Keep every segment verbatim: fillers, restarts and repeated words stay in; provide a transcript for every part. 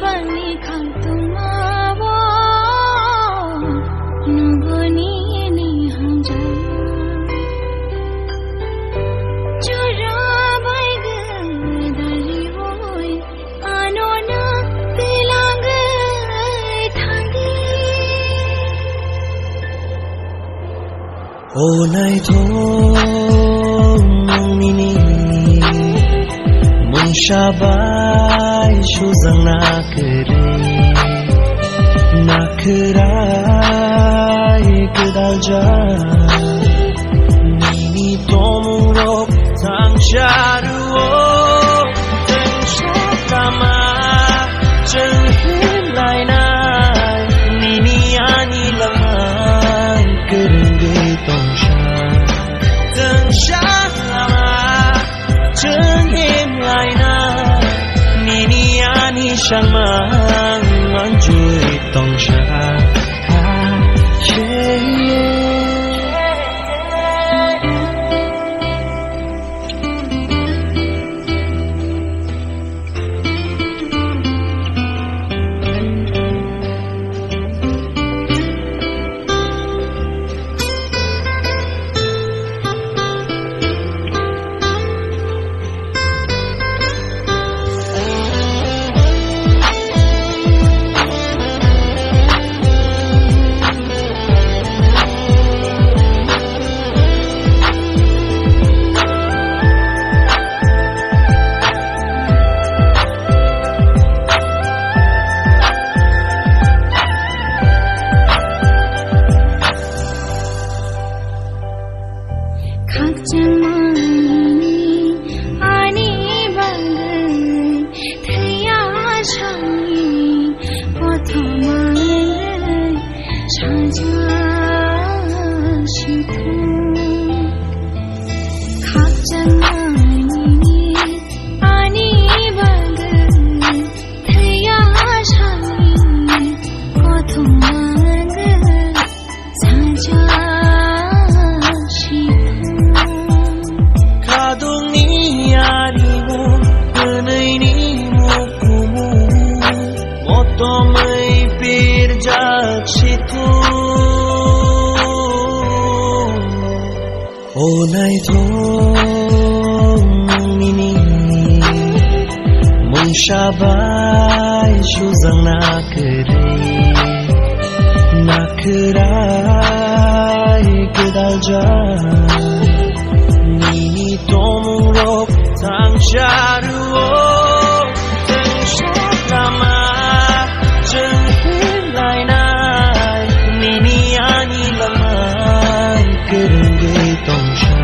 Bangni khangtungma bo nuguni ni hamjak. Jora bai gwi dari oi ano na tilang gwi thangdi. O naithok nini mungsa bai sujak na kwrwi, na kwrai kwdaljak nini tongmungrok thangsa rwo. Chwng sok lama chwng himlainai, nini ani langma kwrwngwi tongsa. Chwng sok lama chwng himlainai, nini ani sangma manjui tongsa. Khakchangmani ani bagwi thwiya sani kothoma saja sithung. Khakchangmani ani bagwi thwiya sani kothoma Khadungni arimung, kwnwini mukumu, motomwi pirjak situng. O naithok nini mungsa bai sujak na kwrwi, na kwrai kwdaljak nini tongmungrok thangsa rwo. Chwng sok lama chwng himlainai, nini ani langma kwrwngwi tongsa.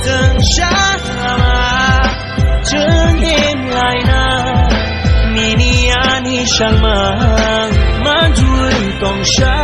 Chwng sok lama chwng himlainai, nini ani sangma manjui tongsa.